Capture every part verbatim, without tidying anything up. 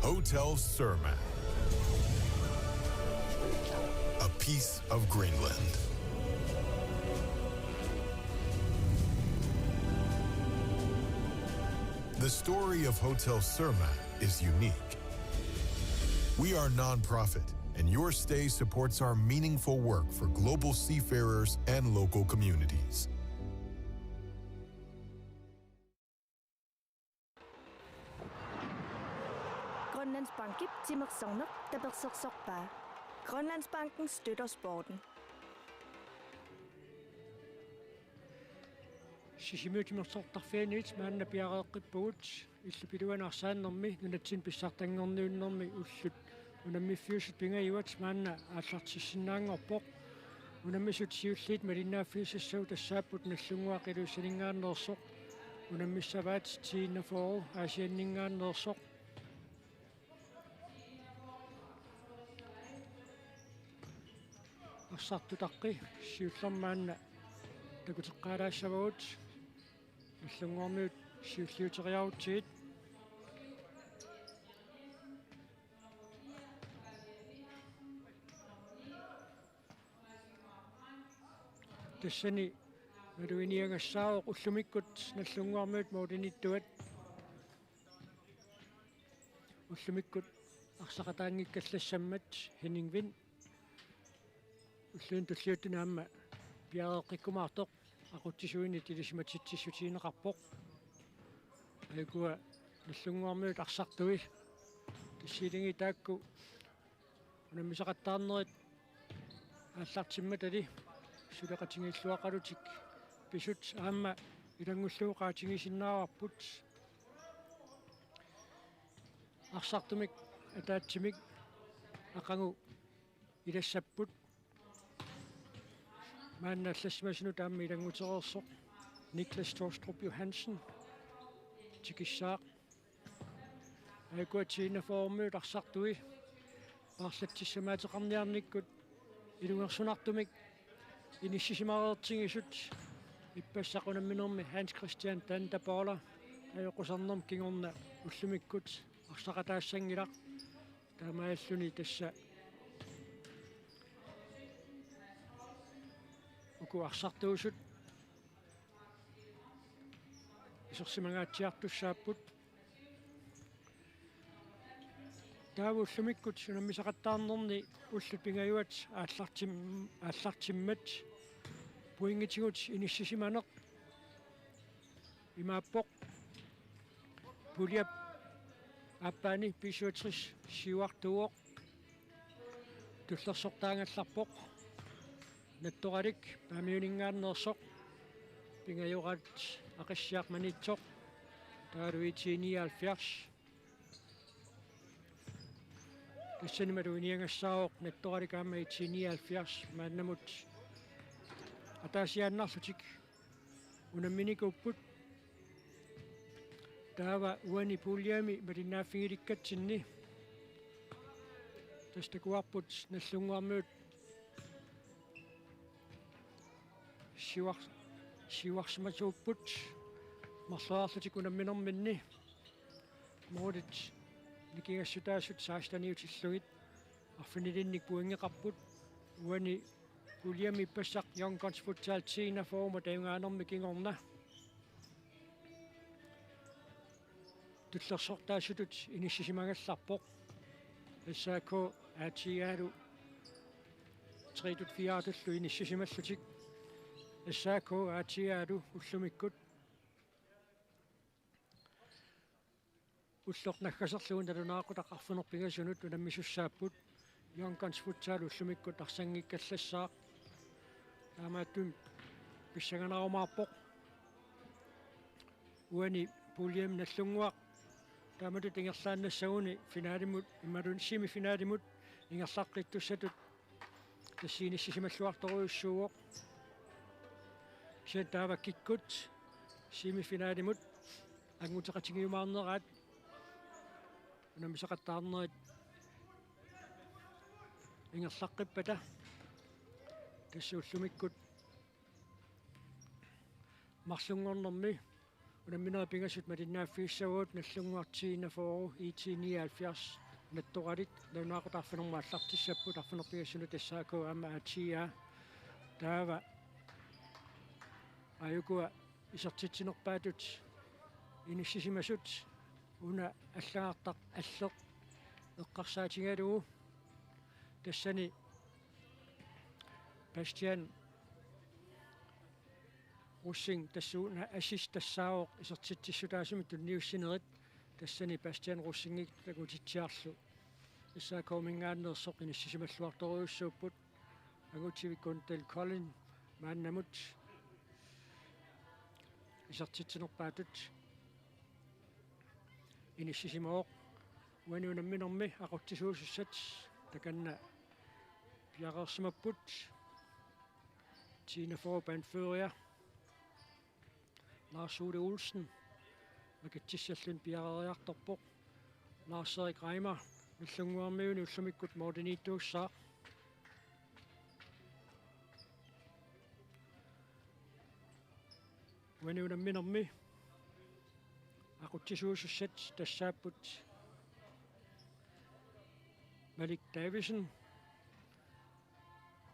Hotel Surmat, a piece of Greenland. The story of Hotel Surmat is unique. We are non-profit, and your stay supports our meaningful work for global seafarers and local communities. Grønlandsbankip timersorneq tapersersorpaa. Grønlandsbanken støtter sporten. Sisimiut timersortarfianit maanna piareeqqippugut, illup iluani arsaannermi nunatsinni pissartanngorniunnermi ullut unammiffiusut pingajuat maanna aallartissinnaanngorpoq. Unammisut siulliit malinnaaffigisassavut tassaapput Nallunnguaq Ilulissaninngaanneersoq, unammissavaat T enogfyrre Aasianninngaanneersoq. Arsartutaqqi siullermik maanna takuteqqaalaassavagut, Nallunnguarmiut siulliuteriarutsigit. Tassani malugineqassaaq ullumikkut Nallunnguarmiut målinittuat. Ullumikkut arsaqataanngikkallassammat Henning Vind ulluinnarni tulliuttuni aamma piareeqqikkumaartoq aqutsisuinit ilisimatitsissutigineqarpoq. Aajukua Nallunnguarmiut arsartui tassiilingi taakku unammisaqattaarnerit aallartimmatali suleqatigiilluaqalutik pisut aamma ilanngullugu qaatigisinnaavarput. Arsartumik ataatsimik aqagu ilassapput. Maanna allassimasunut aamma ilanngutereersoq Niklas Toostrup Johansen tikissaaq. Aajukua T enogfyrremiut arsartui paarlatsissamaateqarniarnikkut ilungersunartumik inissisimareertigisut ippassaq unamminermi Hans Christian Tanda Paula ajoqusernermut kingorna ullumikkut arsaqataassanngilaq. Taamaalilluni tassa uku arsartuusut isersimangaatsiartussaapput. Taava ullumikkut unammisaqattaarnerni ullut pingajuat aallartim-, aallartimmat pointitsigut inissisimaneq imaappoq: puljep aappaani B syvogtres siuartuuvoq, tullersortaagallarpoq Nattoralik Paamiuninngaanneersoq, pingajuat Aqissiaq Maniitsoq, taavalu IT nioghalvfjerds. Tassani malugineqassaaq Nattoralik aamma IT nioghalvfjerds maannamut ataasiaannarlutik unamminikuupput. Taava uani puljemi malinnaaffigilikkatsinni tassa takuarput Nallunnguarmiut siuar-, siuarsimasuupput marloriarlutik unamminerminni. Målit nikingassutaasut seksteniutillugit arfinilinnik pointeqarput. Uani puljemi ippassaq Young Guns Futsal T enogfyrre matujugaanermi kingorna tullersortaasutut inissisimagallarpoq. S A K A T A-lu tredje, fjerde-lu inissisimallutik. S A K A T A-lu ullumikkut ulloq naggaserlugu nalunaaqutaq arfineq-pingasunut unammisussaapput. Young Guns Futsal ullumikkut arsanngikkallassaaq. Taamaattumik pissanganarumaarpoq. Uani puljemi Nallunnguaq taamatut ingerlaannassaguni finalimut imaluunniit semifinalimut ingerlaqqittussatut tassa inissisimalluartorujussuuvoq. Kisianni taava kikkut semifinalimut anguteqatigiumaarneraat unammisaqattaarnerit ingerlaqqippata, tassa ullumikkut marlunngornermi Unamminerit pingasut malinnaaffigissavagut, Nagdlunguaq T enogfyrre, I T nioghalvfjerds, Nattoralik, nalunaaqutaq arfineq-marluk aallartissapput, arfineq-pingasunut S A K aamma A T A. Taava aajukua isertitsinerpaatut inissisimasut, una allagartaq Alleq eqqarsaatigalugu, tassani Bastian Rosing tassuuna assist tassaavoq isertitsissutaasumik tunniussinerit, tassani Bastian Rosingik takutitsiarlu S A K-minngaanneersoq inissisimalluartorujussuupput. Angutivik Kundal Kolding maannamut isertitsinerpaatut inissisimavoq. Uani unamminermi aqutsisuusussat takanna piareersimapput. T enogfyrre anfører Lars Ole Olsen makitsissalluni piareeriartorpoq. Lars Erik Reimer Nagdlunguarmiuni ullumikkut målimiittuussaaq. Uani unamminermi aqutsisuusussat tassaapput Malik Davidsen,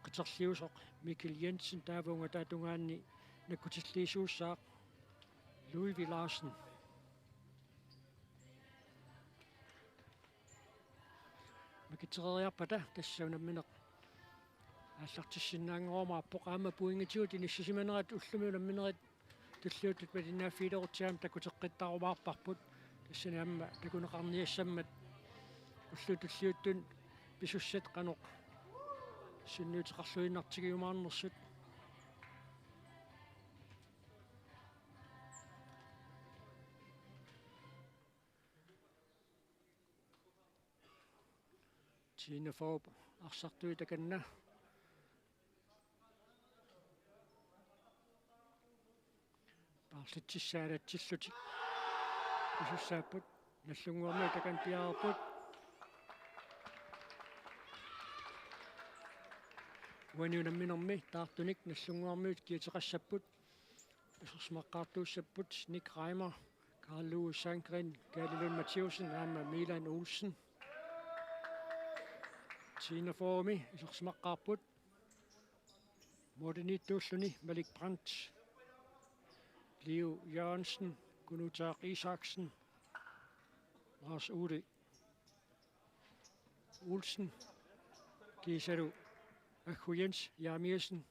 qiterliusoq Mikkel Jensen, taava ungataatungaani nakkutilliisuussaaq Louis V. Larsen. Makitsereeriarpata tassa unammineq aallartissinnaanngorumaarpoq, aamma pointigut inissisimanerat ullumi unamminerit tulliuttut malinnaaffigilerutsigu aamma takuteqqittarumaarparput. Tassani aamma takuneqarniassammat ullut tulliuttut pisussat qanoq sunniuteqarluinnartigiumaarnersut. T enogfyrre arsartui takanna paarlitsissaalatsillutik pisussaapput. Nagdlunguarmiut takanna piareerput. Uani unamminermi taartunik Nagdlunguarmiut kiateqassapput. Isersimaqqaartuussapput Nick Reimer, Carl Louis Sandgren, Kaali Lund Mathiussen aamma Milan Olsen. T enogfyrre-mi isersimaqqaarput. Målimiittuulluni Malik Brandt, Leo Jørgensen, Kunutaaq Isaksen, Lars Ole Olsen, kiisalu Aggu Jens Jeremiassen,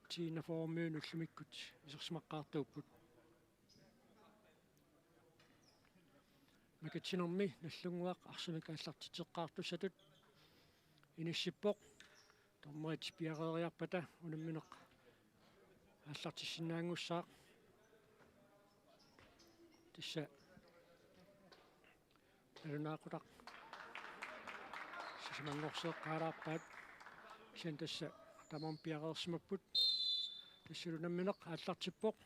T enogfyrre-miunut ullumikkut isersimaqqaartuupput. Makitsinermi Nagdlunguaq arsamik aallartitseqqaartussatut inissippoq. Dommerit piareeriarpata unammineq aallartissinnaanngussaaq. Tassa nalunaaqutaq sisamanngorsiortaraluarpaat. Kisianni tassa tamarmik piareersimapput. Tassalu unammineq aallartippoq.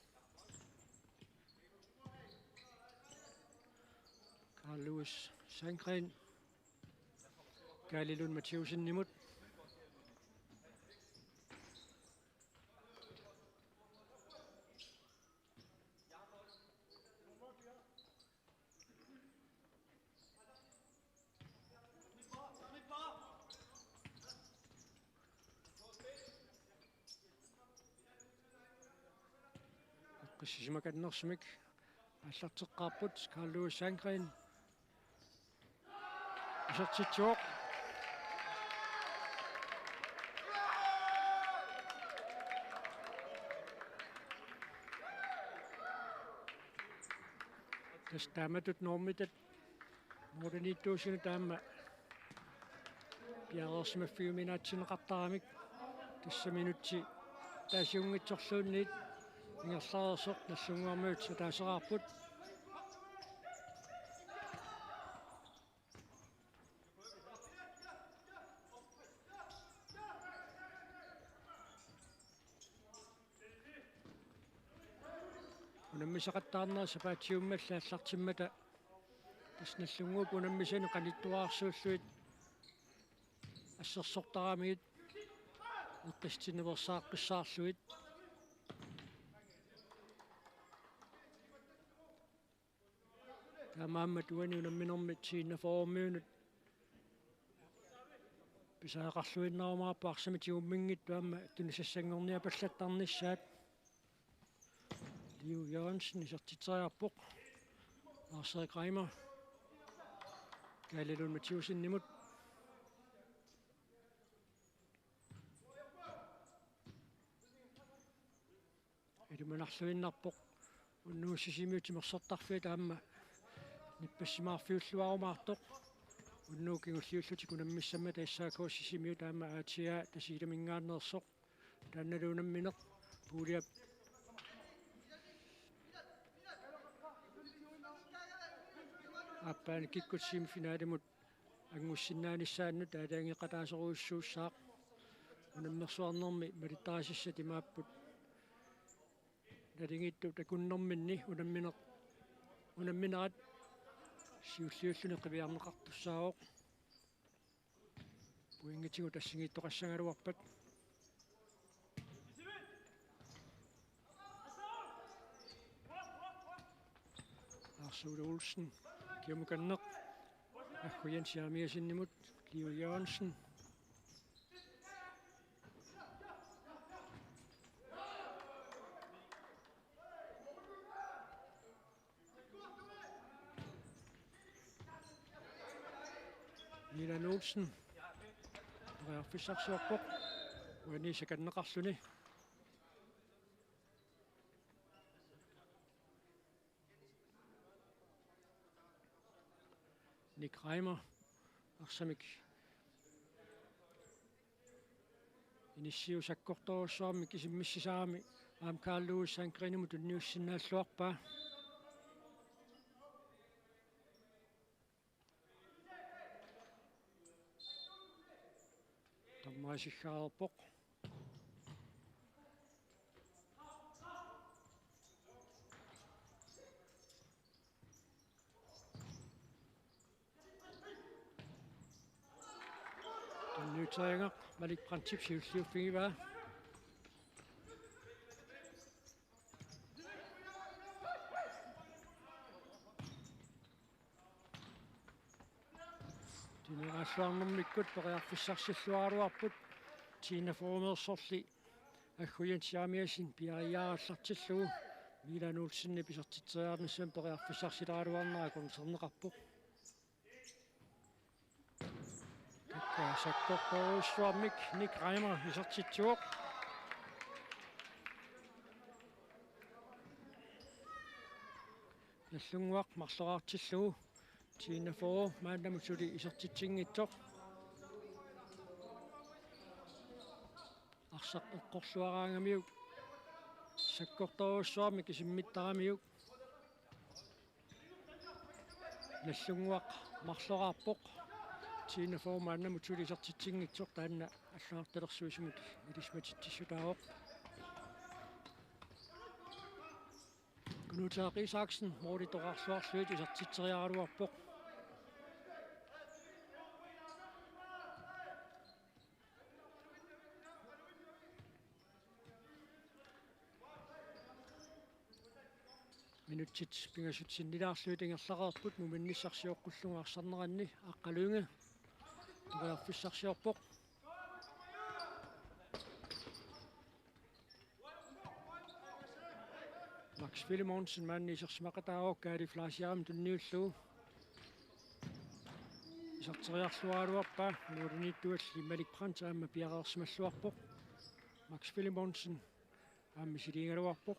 Carl Louis Sandgren, Kaali Lund Mathiussenimut. Eqqissisimakannersumik aallarteqqaarput. Carl Louis Sandgren isertitsivoq. Tassa taamatut normit målimiittuusunut aamma piareersimaffiuminaatsinneqartaramik. Tassa minutsit taasiunngitsorluunniit ingerlareersoq Nagdlunguarmiut ataaseraarput. Unammisaqattaarnerat sapaatiummalli aallartimmata tassa Nagdlunguup unammisani qanittuararsuullugit assersortaramigit eqqissitsinniveersaaqqissaarlugit. Taamaammat uani unamminermi T-41-miunut pisariaqarluinnarumaarpoq arsamik tigumminngitsoq aamma tunisassanngorniapallattarnissaat. Liu Jørgensen isertitseriarpoq. Lars-Erik Reimer. Kalle Lund Mathiussenimut. Ilimanarluinnarpoq. Unnugu Sisimiut timersortarfiit aamma nippassimaarfiulluarumaartoq. Unnugu kingulliullutik unammissammata S A K Sisimiut aamma A T A Tasiilaminngaanneersoq. Taannalu unammineq puuliap aappaani kikkut semifinalimut angussinnaanissaannut aalajangeeqataasorujussuussaaq. Unammersuarnermi malittarisassat imaapput naligiittut akunnerminni unammineq, unamminerat siulliulluni qiviarneqartussaavoq. Pointitigut assigiittoqassagaluarpat. Lars Ole Olsen, kiamukanneq. Ahku Jens Jeremiassenimut, Liu Jørgensen. Milan Olsen. Periarfissarsiorpoq. Uani sakanneqarluni. Nick Reimer. Arsamik inissiivoq sakkortoorujussuarmik isimmissisaami aamma Carl Louis Sandgreenimut tunniussinnaalluarpaa. Tammaasikkaarpoq. Tunniuteriagaq Malik Brandtip siulliuffigivaa. Tuneraalluarnermikkut periarfissarsilluaraluarput T-41-meersorli Ahku Jens Jeremiassen piareeriarallartillugu. Milan Olsenip isertitseriarnissamut periarfissarsileraluarnera akornuserneqarpoq. Takka sakkortoorujussuarmik Nick Reimer isertitsivoq. Nagdlunguaq marloraartillugu. T-41 maannamut suli isertitsinngitsoq. Arsaq eqqorluaraangamiuk sakkortoorujussuarmik isimmittaramiuk. Nagdlunguaq marloraarpoq. T-41 maannamut suli isertitsinngitsoq, taanna allagartalersuisimut ilisimatitsissutaavoq. Knud Terkelsen, Morten Torarsuarluit isertitseriaraluarpoq. Minutsit pingasut sinnilaarlugit ingerlareerput, muminnissarsioqqullugu arsarneranni. Aqqaluinge periarfissarsiorpoq. Max Filemonsen maanna isersimaqataavoq Kaali Fleischerip tunniullugu. Iserteriarluaraluarpaa, målimiittualli Malik Brandt aamma piareersimalluarpoq. Max Filemonsen aamma misiliigaluarpoq.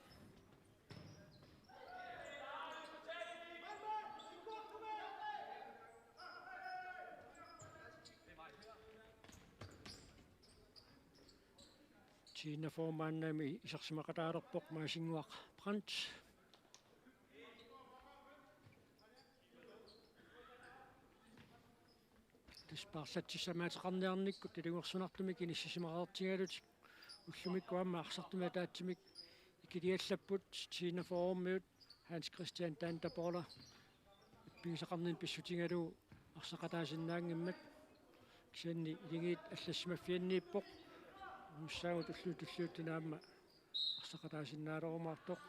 T-41 maannami isersimaqataalerpoq Maasinnguaq Brandt. Tassa paarlatsissamaateqarniarnikkut ilungersunartumik inissisimareertigalutik ullumikkut aamma arsartumik ataatsimik ikiliallapput T-41-miut Hans Christian Dandapola ippigisaqarninni pissutigalugu arsaqataasinnaanngimmat. Kisianni iligiit allassimaffianniippoq. Ussaagut ullut tulliuttut aamma arsaqataasinnaalerumaartoq.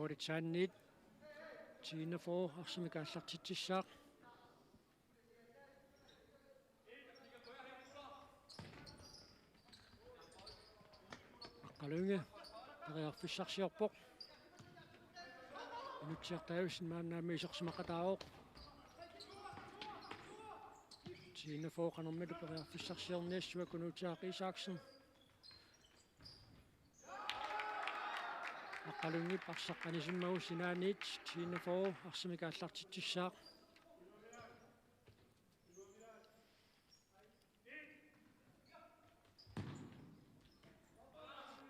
Målitsaanniit T enogfyrre arsamik aallartitsissaaq. Aqqalunngi periarfissarsiorpoq. Inutsiaq Davidsen maannaammi isersimaqataavoq. T enogfyrre qanormita periarfissarsiorniassavat, Kunuutaaq Isaksen. Aqqalunngi arsaq anisimmagu sinaaniit T enogfyrre arsamik aallartitsissaaq.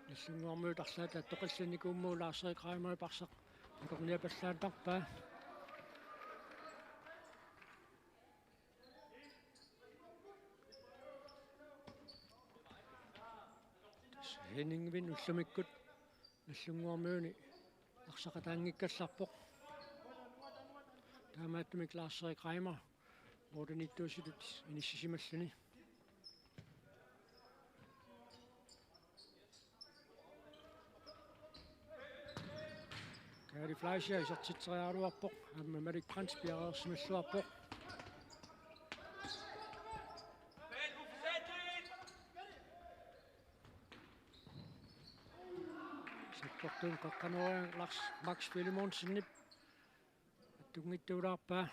Nagdlunguarmiut arlaata attoqillannikuummagu Lars-Erik Reimer arsaq akorniapallaannarpaa. Henning Wind ullumikkut Nagdlunguarmiuni arsaqataanngikkallarpoq. Taamaattumik Lars-Erik Reimer målimiittuusutut inissisimalluni. Kaali Fleischer isertitseriaraluarpoq, aamma Malik Brandt piareersimalluarpoq. Sakkortuumik qaqqaneriarlugu Lars Max Filemonsenip attunngitsuulaarpaa.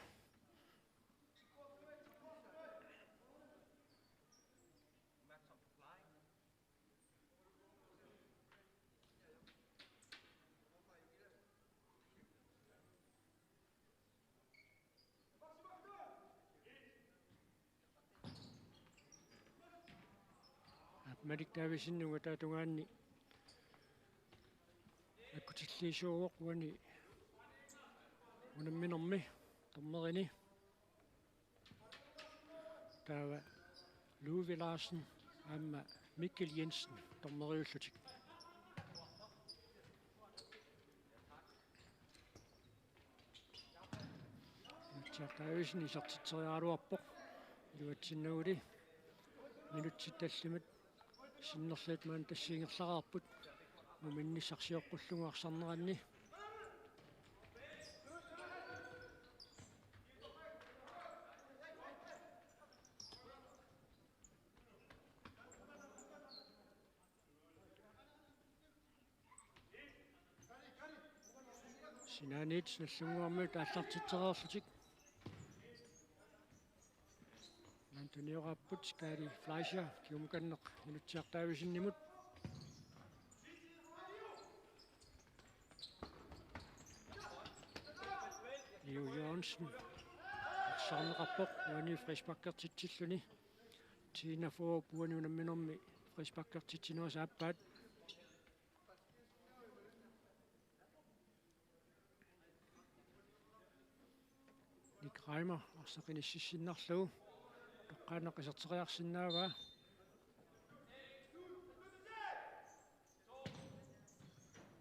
Aap, Malik Davidsen uunga tungaanut akkutilliisuuvoq uani unamminermi dommerini. Taava Louis Larsen aamma Mikkel Jensen dommeriullutik. Inutsiaq Davidsen isertitseriaraluarpoq. Iluatsinnaguli minutsit tallimat sinnerlugit maanna tassa ingerlareerput. Muminnissarsioqqullugu arsarneranni. Sinaaniit Nagdlunguarmiut aallartitsereerlutik. Maanna tunioraapput Kaali Fleischer kingumukanneq Inutsiaq Davidsenimut. Leo Jørgensen arsarneqarpoq uani frisparkertitsilluni. T enogfyrre uani unamminermi frisparkertitsinerisa aappaat. Nick Reimer arsaq inississinnarlugu toqqaannaq iserteriarsinnaavaa.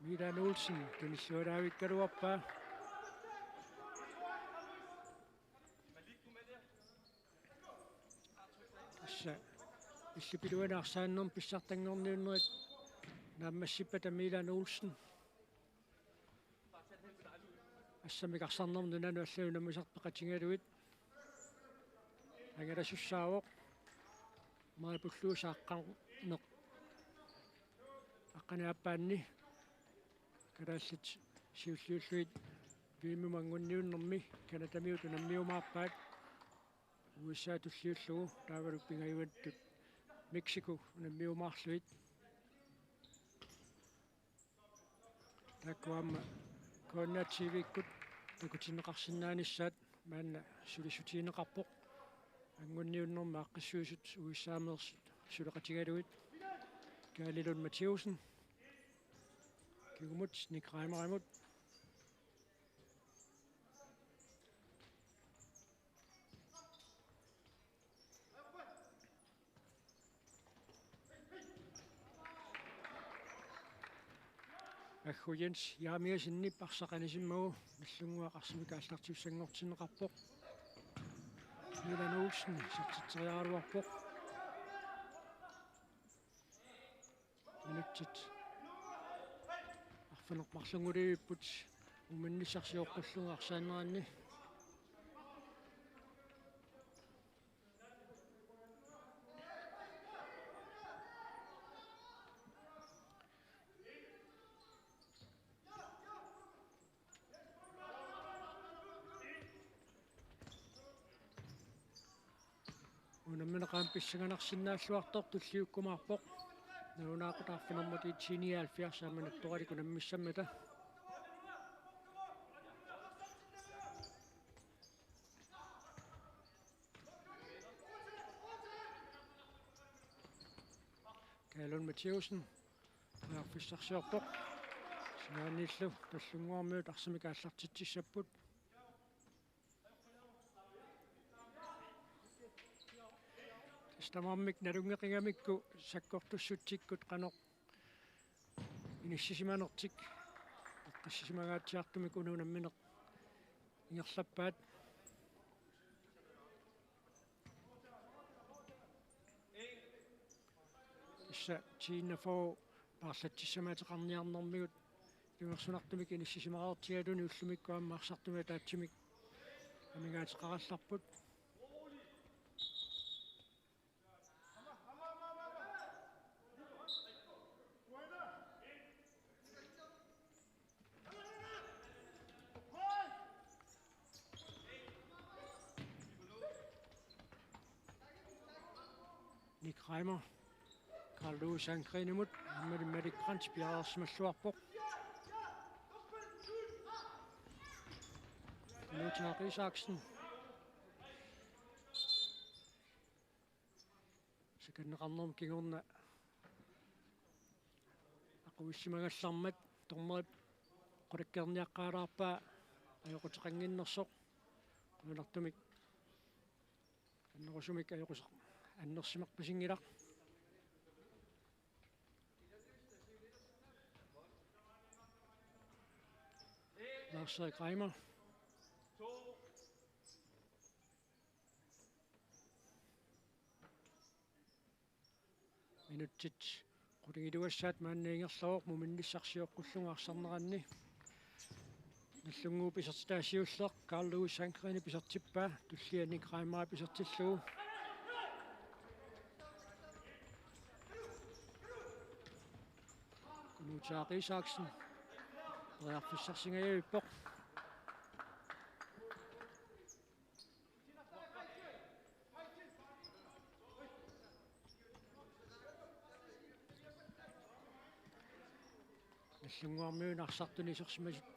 Milan Olsen tunillualaavikkaluarpaa. Tassa illup iluani arsaannermi pissartanngorniunnerit naammassippata Milan Olsen. Assammik arsarnermi nunanut allanut nammineq peqatigalugit. Angalasussaavoq. Maajip ulluisa aqqarneq. Aqqaneq-aappaanni kalaallit siulliullugit V M-imut anguniunnermi Canadamiut unammiumaarpaat. U S A tulliullugu taavalu pingajuattut Mexico unammiumaarlugit. Taakku aamma K N R T V-kkut takutinneqarsinnaanissaat maanna sulissutigineqarpoq. Anguniunnermi aaqqissuisut U S A-meersut suleqatigalugit. Kaali Lund Mathæussen kingumut Nick Reimerimut. Aggu Jens Jeremiassenip arsaq anisimmagu Nagdlunguaq arsamik aallartiffiussanngortinneqarpoq. Milan Olsen isertitseriaraluarpoq. Minutsit arfineq-marlunngulivipput Muminnissaq sioqqullugu arsaanneranni. Unammineq aamma pissanganarsinnaalluartoq tulliukkumaarpoq. Nalunaaqutaq arfineq-marlunut nioghalvfjerds aamma nattoralik unammissammata. Kaalun Mathiussen periarfissarsiorpoq. Sinaaniillu Nagdlunguarmiut arsamik aallartitsissapput. Tassa tamarmik nalunngeqingamikku sakkortussutsikkut qanoq inissisimanertik eqqissisimanngaatsiartumik una unammineq ingerlappaat. Tassa T enogfyrre paarlatsissama ateqarniarnermigut ilungersunartumik inissisimareertigaluni ullumikkut aamma arsartumik ataatsimik amigaateqarallarput. Nick Reimer. Karl Louis Sandgrenimut. Aamma Malik Brandt piareersimalluarpoq. Nuuta Isaksen. Sikanneqarnermut kingorna aqussimagallarmat dommerip qulakkeerniaqqaalaarpaa ajoquteqannginnersoq. Qujanartumik annerusumik ajoquseq annersimarpasinngilaq. Lars-Erik Reimer. Minutsit qulingiluassaat maanna ingerlavoq, muminnissaq sioqqullugu arsarneranni. Nagdlunguup isertitaa siulleq Karl Louis Sandgreni pisertippaa, tullia Nick Reimer pisertillugu. Kunuutaaq Isaksen periarfissarsingajavippoq. Nagdlunguarmiut arsartuni isersimasut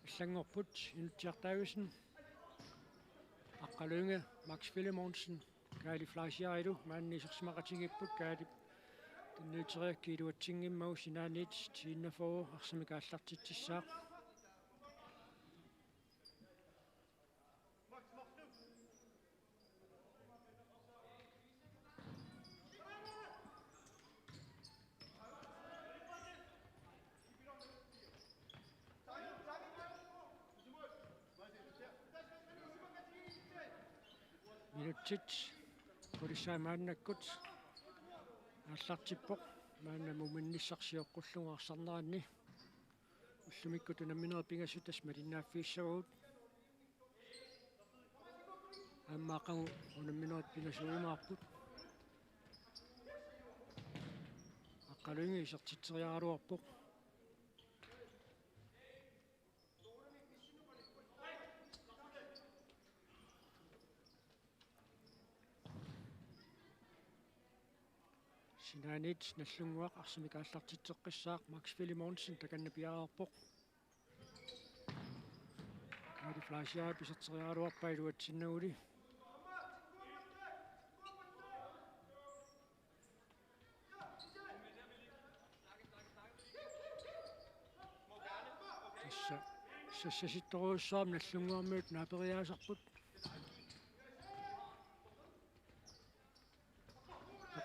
allanngorput, Inutsiaq Davidsen, Aqqalu Lynge, Max Filemonsen, Kaali Fleischerilu maanna isersimaqatigiipput. Kaali tunniuteriaraa iluatsinngimmagu sinaaniit T enogfyrre arsamik aallartitsissaaq. Minutsit qulissaat maannakkut aallartippoq. Maanna muminnissaq sioqqullugu arsarneranni. Ullumikkut unamminerit pingasut tassa malinnaaffigissavagut. Aamma aqagu unamminerit pingasuujumaarput. Aqqalu Lynge isertitseriaraluarpoq. Sinaaniit Nagdlunguaq arsamik aallartitseqqissaaq, Max Filemonsen takanna piareerpoq. Kaali Fleischer piserteriaraluarpaa iluatsinnaguli. Tassa sassasittorujussuarmik Nagdlunguarmiut naaperiaasarput.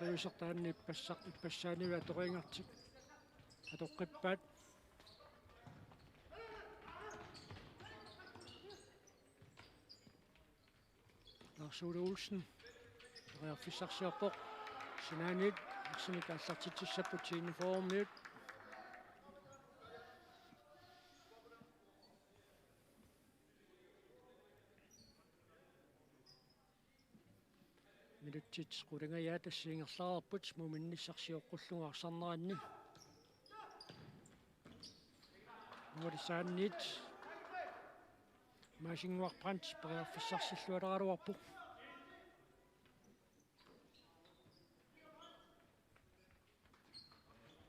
Periuseq taanna ippassaq, ippassaanilu atoreerngartik atoqqippaat. Lars Ole Olsen periarfissarsiorpoq. Sinaaniit arsamik aallartitsissapput T enogfyrremiut. Minutsit qulingajaat assigiinngilaareerput, muminnissaq sioqqullugu arsarneranni. Nualisaanniit Maasinnguaq Brandt periarfissarsillualeraluarpoq.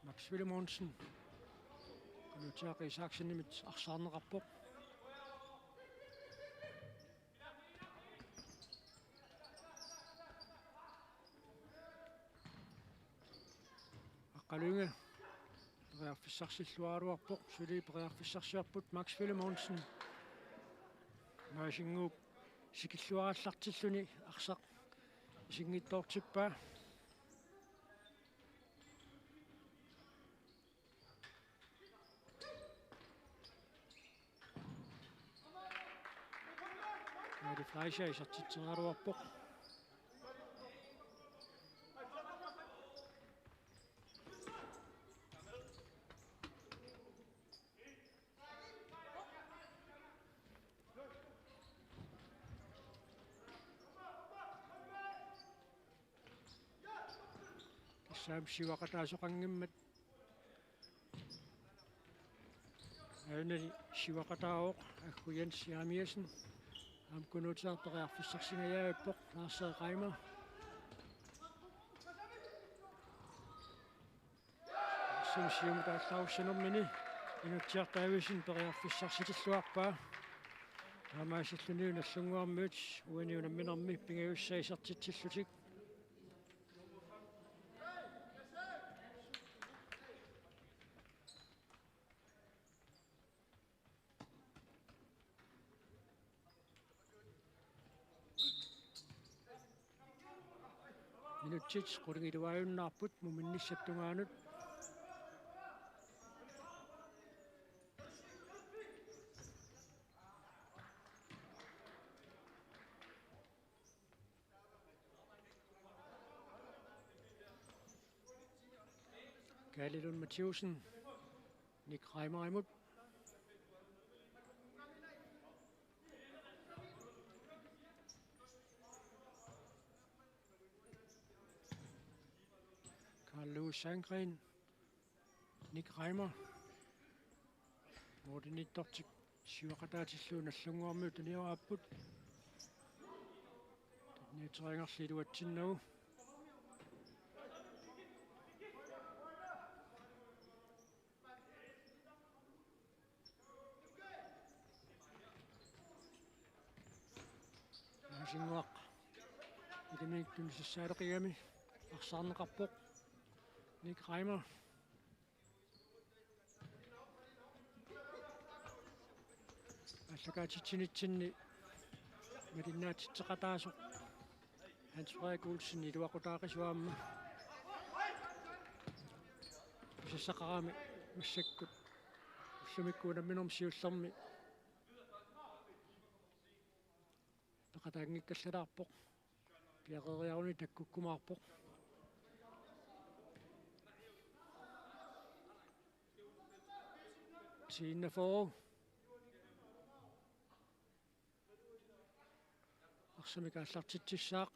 Max Filemonsen. Knud Isaksenimit arsaarneqarpoq. Aqqaluinga periarfissarsilluaraluarpoq, suli periarfissarsiorput Max Filemonsen. Maasinnguup sikilluarallartilluni arsaq isinngitsoortippaa. Kaali Fleischer isertitseriaraluarpoq. Tassami siuaqataasoqanngimmat aajuna siuaqataavoq Aggu Jens Jeremiassen. Aamma Kunuutaaq periarfissarsingajaavippoq, Lars Reimer. Arsaq siumut aallarussanermini Inutsiaq Davidsen periarfissarsitilluarpaa. Taamaasillunilu Nagdlunguarmiut uani unamminermi pingajussaa isertitsillutik. Minutsit qulingiluaajunnaarput muminnissap tungaanut. Kaali Lund Mathæussen, Nick Reimerimut. Karl Louis Sandgreen, Nick Reimer. Morten Nittortik siuaqataatillugu Nagdlunguarmiut tuniorapput. Niuteriangerli iluatsinnagu. Maasinnguaq ilaminik tunisissaaleqigami arsaarneqarpoq Nick Reimer. Aallakaatitsinitsinni malinnaatitseqataasoq Hans Frederik Olsen iluaqutaaqisuummat. Pisassaqarami massakkut ullumikkut unamminermi siullermi peqataanngikkallalaarpoq. Piareeriaruni takkukkumaarpoq. T-41. Arsamik aallartitsissaaq.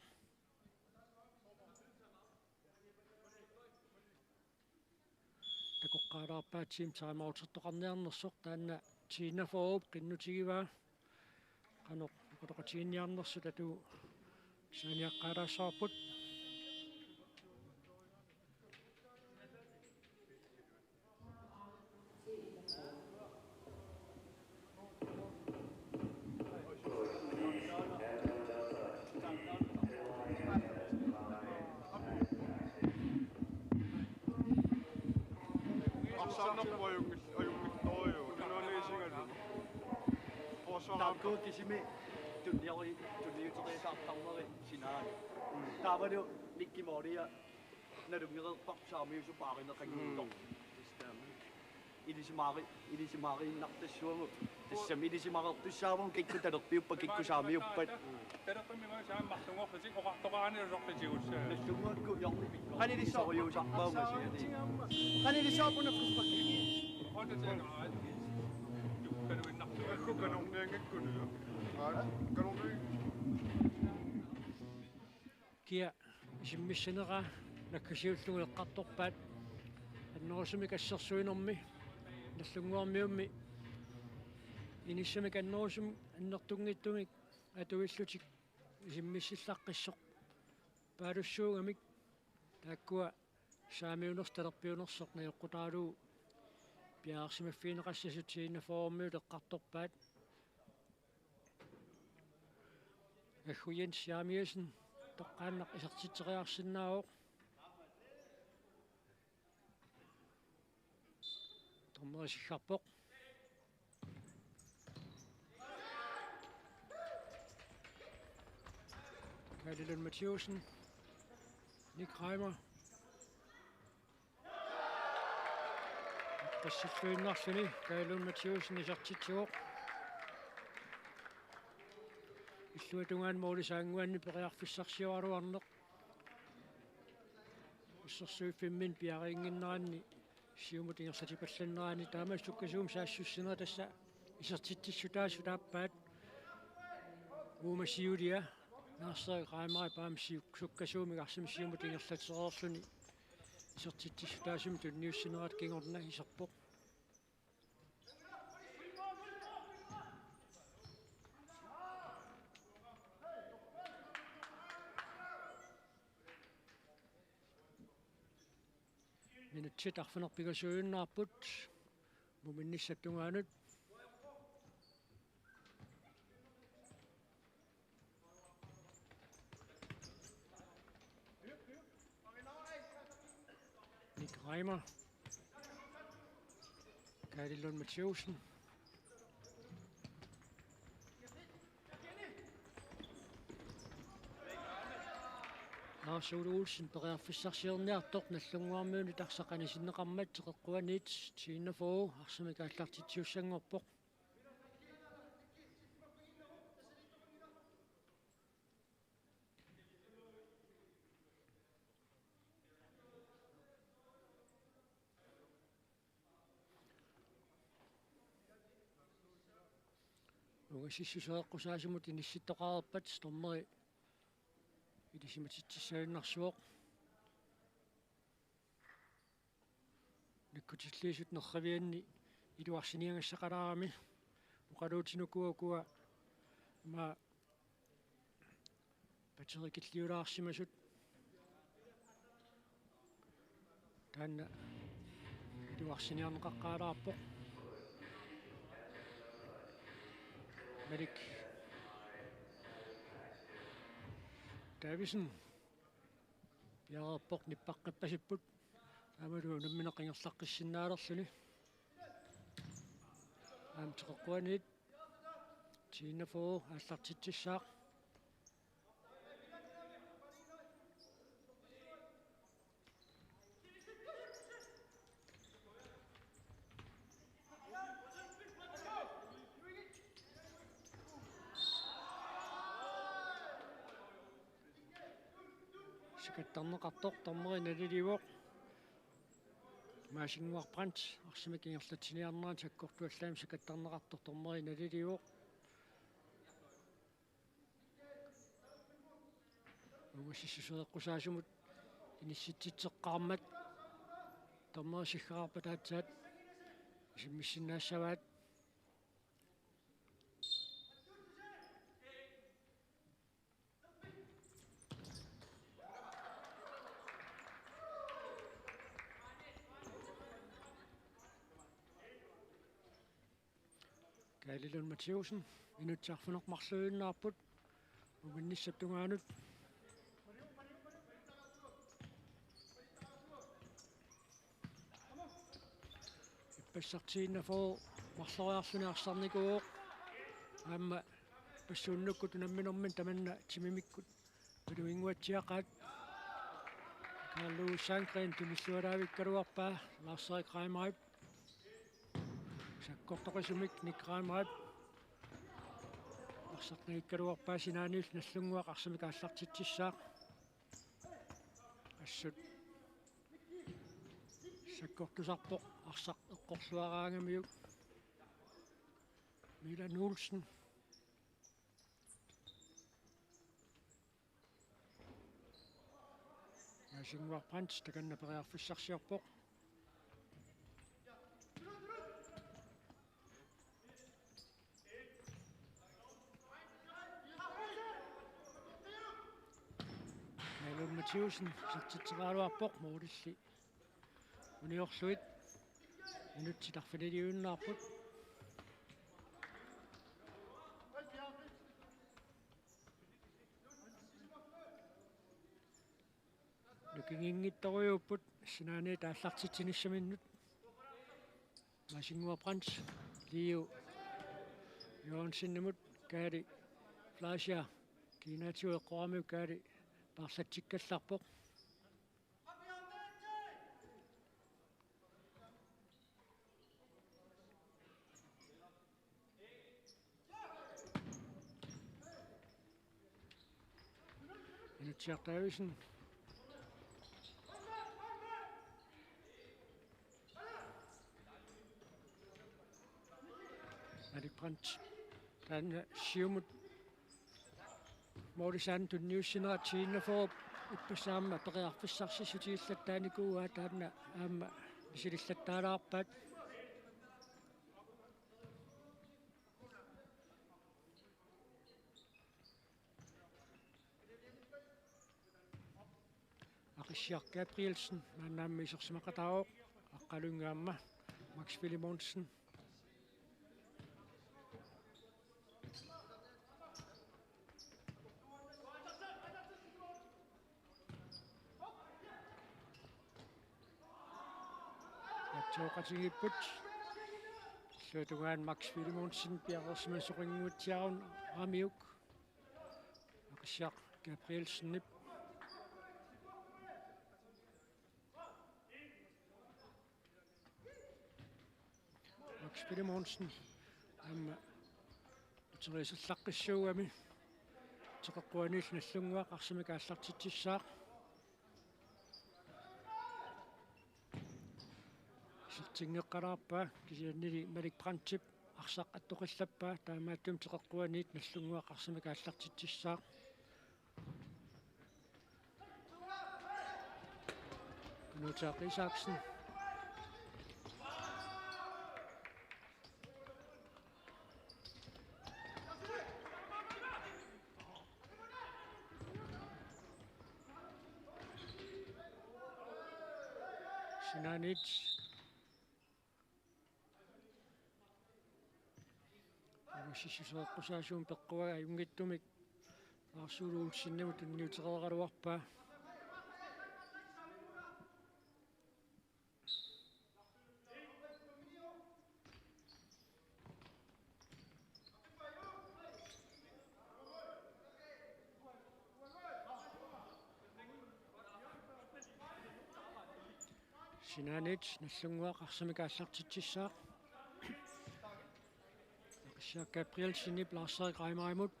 Takoqqaalaarpaatigut timeoutertoqarniarnersoq, taanna T-41-p qinnutigivaa. Qanoq oqaloqatiginninniarnersut atuut saaniaqqaalaassavarput. Arsaarnerput ajunngil-, ajunngilluarpoq. Inuuniisigalugu. Forsvarer. Taakku kisimi tunniori-, tunniuteriasaartarneri sinaani. Taavalu Nickip moolia nalunngereerparput saamiusoq paarineqanngitsoq. Mm. Tassa taama. Ilisimaari-, ilisimaariinnartassuugut. Tassami ilisimareertussaavagut kikkut talerpiuppat, kikkut saamiuppat. Talerpimmi maani saammarlunngorlutik oqartoqarani usorlutigussaa. Nagdlunguakkut hjørnepikkoq. Qanilissaarujuusarpaamma siani. Qanilissaarujuusarpaamma. Oqartoqarani. Kaluinnarlugu. Kanormianngikkunuku. Aa, kanormiang-. kia isimmissaneraa naggasiullugu eqqartorpaat annerusumik assersuinermi Nagdlunguarmiummi inissamik annerusumik annertunngitsumik atuillutik isimmissillaqqissorpaalussuugamik taakkua saamiunersoq talerpiunersoq najoqqutaralugu piareersimaffigineqassasut T enogfyrremiut eqqartorpaat. Aggu Jens Jeremiassen toqqaannaq isertitseriarsinnaavoq. Dommeri siggarpoq. Kaali Lund Mathæussen. Nick Reimer. Tassalluinnarluni Kaali Lund Mathæussen isertitsivoq. Illuatungaani målip saannguanni periarfissarsioraluarneq. Assersuiffimminni piareerinnginneranni siumut ingerlatipallannerani taama sukkasuumik saassussineq tassa isertitsissutaasut aappaat. Uuma siulia Lars-Erik Reimer aamma siuk-, sukkasuumik arsamik siumut ingerlatereerluni isertitsissutaasumik tunniussinerata kingorna iserpoq. Minutsit arfineq-pingasuujunnaarput muminnissap tungaanut. Nick Reimer. Kaali Lund Mathæussen. Lars Ole Olsen periarfissarsiorniartoq Nagdlunguarmiunit arsaq anisinneqarmat teqeqquaniit T enogfyrre arsamik aallartitsiussanngorpoq. Ungasissuseq eqqusaasumut inissittoqareerpat dommeri ilisimatitsissaginnarsuoq. Nakkutilliisut nerrivianni iluarsiniagassaqalaarami oqaluutinut ukua aamma paterikilliulaarsimasut. Taanna iluarsiniarneqaqqaalaarpoq. Malik Davidsen piareerpoq nippaqqippassipput. Aammalu unammineq ingerlaqqissinnaalerluni. Aamma teqeqquaniit T enogfyrre aallartitsissaaq. Sakattarneqartoq dommeri naliliivoq. Maasinnguaq Brandt arsamik ingerlatsiniarnerani sakkortuallaamik sakattarneqartoq dommeri naliliivoq. Ungasissuseq eqqusaasumut inissitsitseqqaarmat dommeri siggaarpat aatsaat isimmissisinnaassavaat. Kaali Lund Mathæussen, minutsit arfineq-marluinnaapput muminnissap tungaanut. Ippassaq T enogfyrre marloriarluni arsarnikuuvoq. Aamma ippassaq unnukkut unamminermini tamanna timimikkut paluinnguatsiaqaat. Karl Ove Sandgren tunillualaavikkaluarpaa Lars-Erik Reimerip. Sakkortoqisumik Nick Reimerip. Arsaq nagikkaluarpaa sinaaniillu Nagdlunguaq arsamik aallartitsissaaq. Assut sakkortusarpoq arsaq eqqorluaraangamiuk. Milan Olsen. Masannguaq Brandt takanna periarfissarsiorpoq. Malum Mathiussen isertitseriaraluarpoq, målilli uniorlugit minutsit arfiniliuinnaapput. Nukinginngitsorujuupput sinaaniit aallartitsinissaminnut. Masannguaq Brandt, Liu Johansenimut, Kaali Fleischer kiinaatigut eqqoramiuk, Kaali paarlatsikkallarpoq. Inutsiaq Davidsen. Malik Brandt. Taanna siumut målisaanut tunniussinera T enogfyrre ippassaq aamma periarfissarsissutigillattaarnikuuaa, taanna aamma misilillattaalaarpaat. Aqissiaq Gabrielsen maannaammi isersimaqataavoq, Aqqalunnga aamma Max Filemonsen. Atsooqatigiipput. Illuatungaani Max Filemonsen piareersimasoqanngitsuutsiarun aamma Aqissiaq Gabrielsenip. Max Filemonsen aamma uteriisallaqqissuugami. Teqeqquaniillu Nagdlunguaq arsamik aallartitsissaaq. Isertinngeqqalaarpaa, kisiannili Malik Brandtip arsaq attoqillappaa, taamaattumik Teqeqquaniit Nagdlunguaq arsamik aallartitsissaaq. Knud Isaksen. Sinaaniit Agussissusereqqusaasumik peqquagaa ajunngitsumik Lars Ole Olsenimut tunniutereeraluarpaa. Sinaaniit Nagdlunguaq arsamik aallartitsissaaq. Aqissiaq Gabrielsenip Lars-Erik Reimerimut.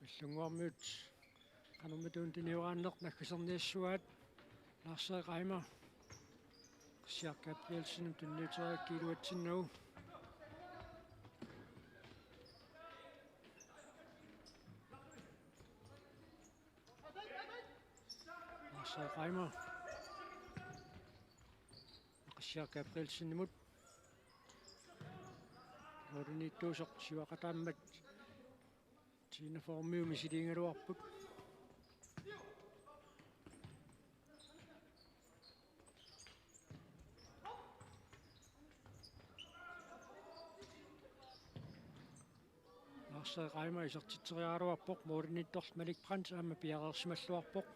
Nagdlunguarmiut qanormitaava tunioraanneq naggaserniassuaat. Lars-Erik Reimer. Aqissiaq Gabrielsenimut tunniutereerakku iluatsinnagu. Lars-Erik Reimer. Aqissiaq Gabrielsenimut. Målimiittuusoq siuaqataammat T enogfyrremiut misiliigaluarput. Lars-Erik Reimer isertitseriaraluarpoq, målimiittorlu Malik Brandt aamma piareersimalluarpoq.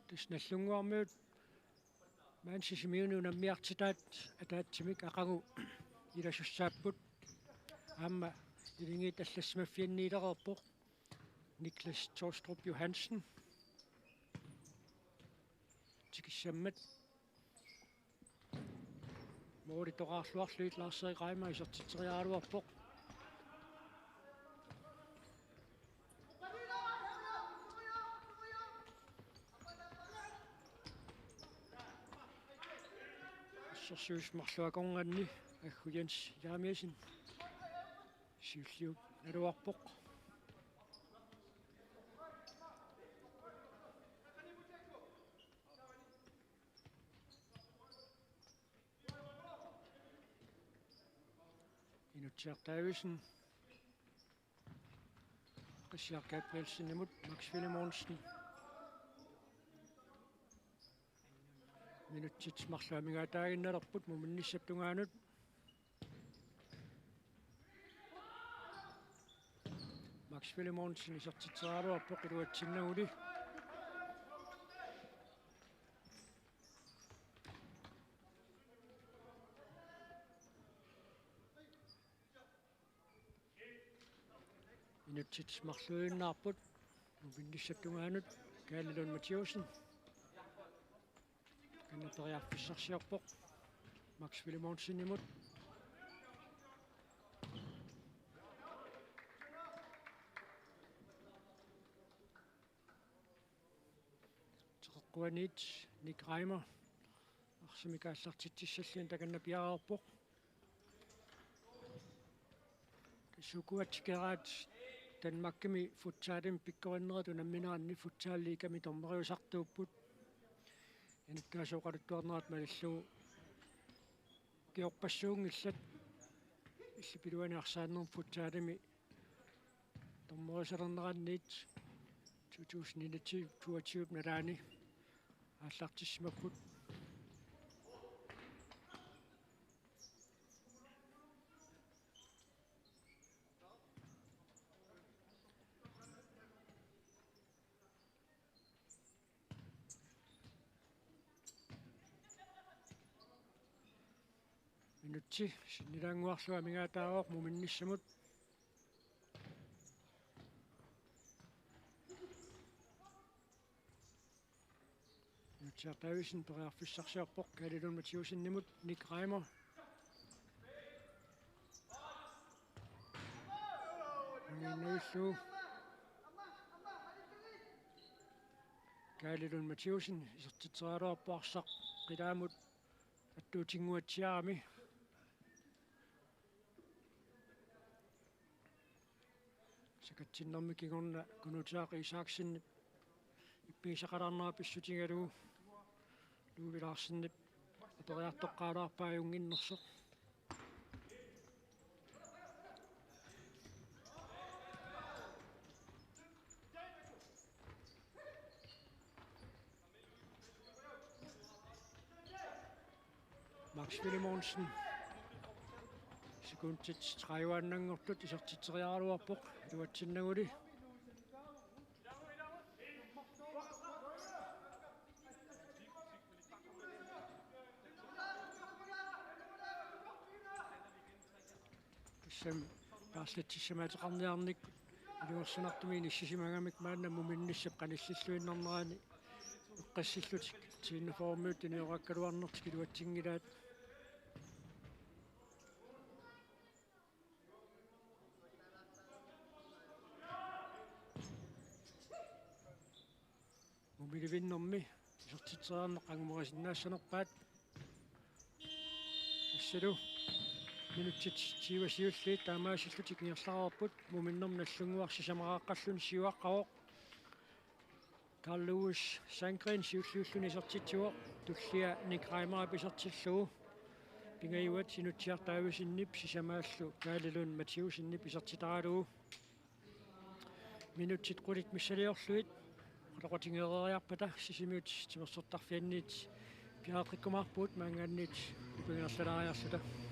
Tassa Nagdlunguarmiut maani Sisimiuni unammiartitaat ataatsimik aqagu ilasussaapput. Aamma Tilingiit allassimaffianniilereerpoq. Niklas Torstrup Johansen. Tikissammat. Mooli toraarluarlugit Lars-Erik Reimer isertitseriaraluarpoq. Assersuut marluk akornanni Aggu Jens Jeremiassen siulliup naluarpoq. Inutsiaq Davidsen. Christian Gabrielsenimut Max Filemonsen. Minutsit marluk amigaataaginnalerput muminnissap tungaanut. Max Filemonsen isertitseriaraluarpoq iluatsinnaguli. Minutsit marluinnaapput muminnissap tungaanut. Kaali Lund Mathiussen. Takanna periarfissarsiorpoq Max Filemonsenimut. Teqeqquaniit Nick Reimer arsamik aallartitsissallugu takanna piareerpoq. Sukuatsikeraat Danmarkimi futsalimi pikkorinneratut nammineranni futsalliigami dommeriusartuupput. Inuttaasoq oqaluttuarnerat malillugu ukiorpassuunngillat illup iluani arsaannermut futsalimi dommeriusalernerannit to tusind enogtyve toogtyve nalaani aallartissimapput. Minutsi sinnilaannguarlugu amigaataavoq muminnissamut. Inutsiaq Davidsen periarfissarsiorpoq Kaali Lund Mathiussenimut, Nick Reimer. Anginnavilluu. Kaali Lund Mathiussen isertitseriaraluarpoq arsaq qilaamut attuutinnguatsiarami. Sakatsinnermi kingorna Kunuutaaq Isaksen ippigisaqalaarnera pissutigalugu Louis Larsenip aperiartoqqaalaarpaa ajunnginnersoq. Max Filemonsen. Sekundit tredive-annanngortut isertitseriaraluarpoq iluatsinnaguli. Tassami paarlatsissamaateqarniarnik ilungersunartumik inissisimagamik maanna muminnissap qanillilluinnarnerani eqqissillutik tiinnaformiut tunioraakkaluarnertik iluatsinngilaat. Mumilivinnermi isertitseriarneq angumerisinnaassanerpaat. Tassalu minutsit tyve siulliit taamaasillutik ingerlareerput, muminnermi Nagdlunguaq sisamaraqqalluni siuaqqavoq. Carl Louis Sandgreen siulliulluni isertitsivoq, tullia Nick Reimerip isertillugu. Pingajuat Inutsiaq Davidsenip sisamaallu Kaali Lund Mathiussenip isertitaralugu. Minutsit qulit missiliorlugit oqaloqatigeeriarpata Sisimiut timersortarfianniit piareqqikkumaarpugut, maanngaanniit upigerlalaariarluta.